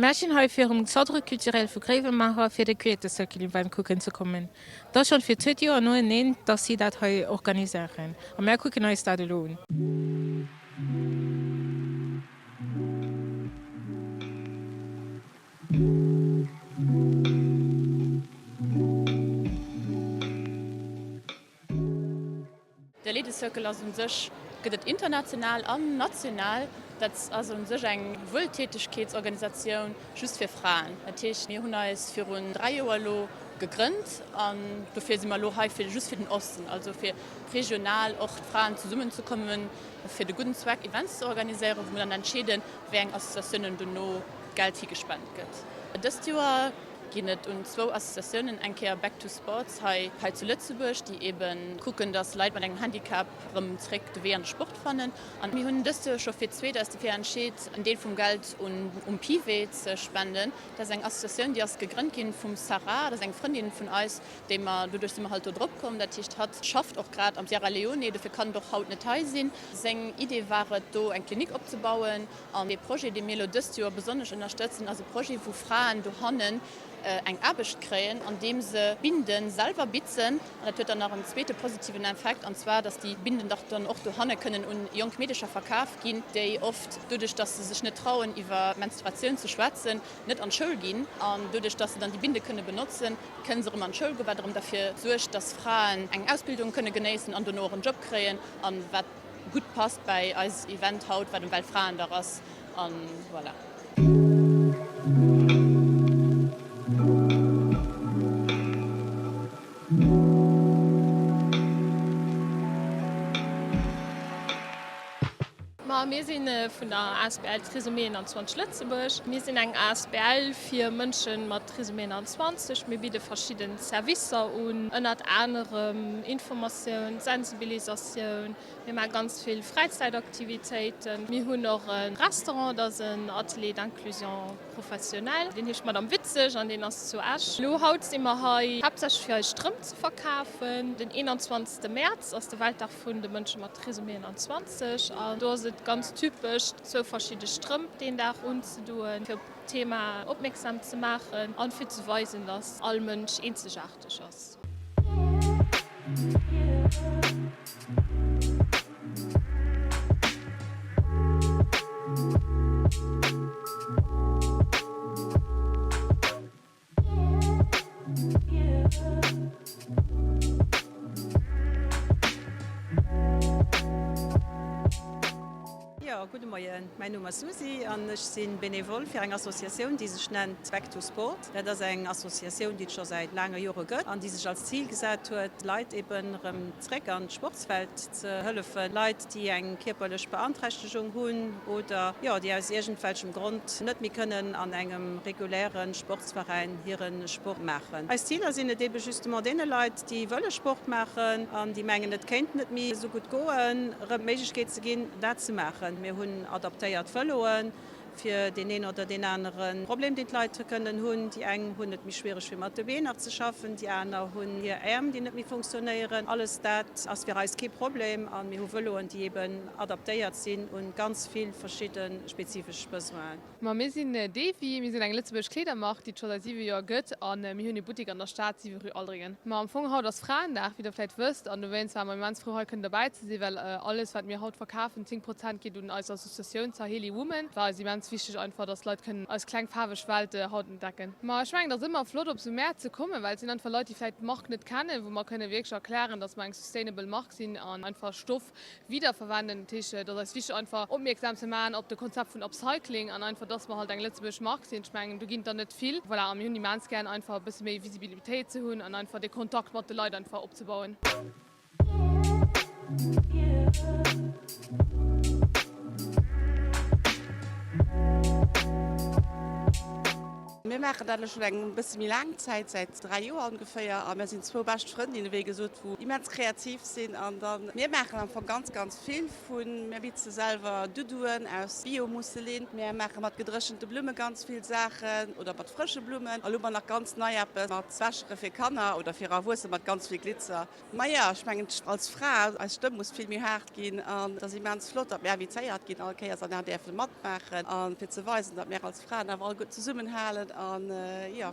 Mär stinn hei virum Centre Culturel vu Gréiwemaacher fir de Creator Circle Event kucken ze kommen. Et ass schonn fir d'zweet Joer noeneen, dass si dat hei organiséieren a mär kucken eis dat elo un. De Ladies Circle ass un sech, gëtt et international an national. Dat ass un sech eng Wueltätegkeetsorganisatioun just fir Fraen. Dat heescht, mir hunn eis virun 3 Joer elo gegrënnt an dofir si mer elo hei fir just fir den Osten, also fir regional och d'Fraen zesummenzekommen, fir de gudden Zweck Events ze organiséieren, wou mer dann entscheeden, wéi eng Associatiounen dono d'Geld higespent gëtt. Dëst Joer ginn et un zwou Associatiounen, eng Kéier Back to Sports hei hei zu Lëtzebuerg, déi eebe kucken, datt Leit mat engem Handicap erëm zréck de Wee an de Sport fannen. An mir hunn dëst Joer scho fir d'zweet eis dofir entscheet, en Deel vum Geld un um Piwee ze spenden. Dat ass eng Associatioun, déi ass gegrënnt ginn vum Sarah, dat ass eng Frëndin vun eis, déi mer, doduerch si mer halt do drop komm. Dat heescht, hatt schafft och grad am Sierra Leone, dofir kann et och haut net hei sinn. Seng Idee war et, do eng Klinik opzebauen. An dee Projet, dee mir elo dëst Joer besonnesch ënnerstëtzen, ass e Projet, wou Fraen dohannen eng Aarbecht kréien, andeem se Binden selwer bitzen. An dat huet dann nach en zweete positiven Effekt, an zwar, dass déi Binden dach dann och dohanne kënnen un jonk Meedecher verkaf ginn, déi oft doduerch, dass se sech net trauen, iwwer Menstruatioun ze schwätzen, net an d'Schoul ginn. An doduerch, dass se dann déi Binde kënne benotzen, kënne se erëm an d'Schoul goen, wat erëm derfir suergt, dass Fraen eng Ausbildung kënne genéissen an dono och en Job kréien. An wat gutt passt bäi eis Event haut, wat um Weltfraendag ass an voilà. Ma mir si vun der asbl Trisomie 21 Lëtzebuerg. Mir sinn eng asbl fir Mënsche mat Trisomie 21. Mir bidde verschidde Servicer un, ënnert anerem Informatioun, Sensibilisatioun. Mir maache ganz vill Fräizäitaktivitéiten. Mir hunn och e Restaurant, dat ass en Atelier d'inclusion professionnelle, deen heescht Madame Witzeg an deen ass zu Esch. Elo haut si mer hei haaptsächlech fir eis Strëmp ze verkafen. Den 21 Mäerz ass de Weltdag vun de Mënsche mat Trisomie 21 an do ass et ganz typesch, zwou verschidde Strëmp deen Dag unzedoen, fir op d'Thema opmierksam ze maachen an fir ze weisen, dass all Mënsch eenzegaarteg ass. Jo, gudde Moien. Mäin Numm ass Susi an ech si Benevole fir eng Associatioun, déi sech nennt Back to Sport. Dat ass eng Associatioun, déi et scho säit laange Jore gëtt an déi sech als Zil gesat huet, Leit eben erëm zréck an d'Sportswelt ze hëllefen. Leit, déi eng kierperlech Beanträchtegung hunn oder, jo, déi aus iergendwelchem Grond net méi kënnen an engem reguläre Sportsveräin hire Sport maachen. Eis Ziler sinn et ebe justement deene Leit, déi wëlle Sport maachen an déi mengen, et kéint net méi esou gutt goen, erëm d'Méiglechkeet ze ginn, dat ze maachen. Mir hunn adaptéiert Vëloen fir deen een oder deen anere Problem, deen d'Leit kënnen hunn. Déi eng hunn et méi schwiereg, fir mat de Been nach ze schaffen, déi aner hunn hir Äerm, déi net méi funktionéieren. Alles dat ass fir eis kee Problem a mir hu Vëloen, déi eben adaptéiert sinn un ganz vill verschidde spezifesch Besoinen. Ma mir sinn Defi, mir sinn eng lëtzebuergesch Kleedermark, déi et scho säit 7 Joer gëtt a mir hunn ee Buttek an der Stad, 7 rue Aldringen. Ma am Fong haut ass Fraendag, wéi der vläit wësst, an dowéinst ware mer immens frou hei kënnen derbäi ze sinn, well alles wat mir haut verkafen, 10 Prozent geet un eis Associatioun Saheli Women. War eis immens wichteg einfach, dass d'Leit kënnen eis kleng faarweg Welt haut entdecken. Ma ech mengen et ass ëmmer flott op sou Mäert ze kommen, well et sinn einfach Leit déi vläit d'Mark net kennen, wou mer kënne wierklech erklären, dass mer eng sustainable Mark sinn an einfach Stoff wiederverwenden. Dat heescht, et ass eis wichteg einfach opmierksam ze maachen op de Konzept vun Upcycling an einfach, dass mer halt eng lëtzebuergesch Mark sinn. Ech mengen, do ginn et der net vill. Voilà, a mir hunn immens gären einfach e bësse méi Visibilitéit ze hunn an einfach de Kontakt mat de Leit einfach opzebauen. Mir maachen dat elo schonn eng bësse méi laang Zäit, säit 3 Joer ongeféier. A mir sinn zwou bescht Frëndinne wéi gesot, wou immens kreativ sinn. An dann, mir maachen am Fong ganz, ganz vill vun, mir bitze selwer Dudduen aus Bio-Mousseline, mir maache mat gedréchente Blumme ganz vill Saachen oder mat frësche Blummen. A lo hu mer nach ganz nei eppes mat Bechere fir Kanner oder fir Erwuesse mat ganz vill Glitzer. Maja, ech mengen als Fra, eis Stëmm muss vill méi haart ginn an et ass immens flott, datt mir invitéiert ginn all Kéiers an däerfe däerfe matmaachen a fir ze weisen, datt mir als Fraen awer all gutt zesummenhalen an jo.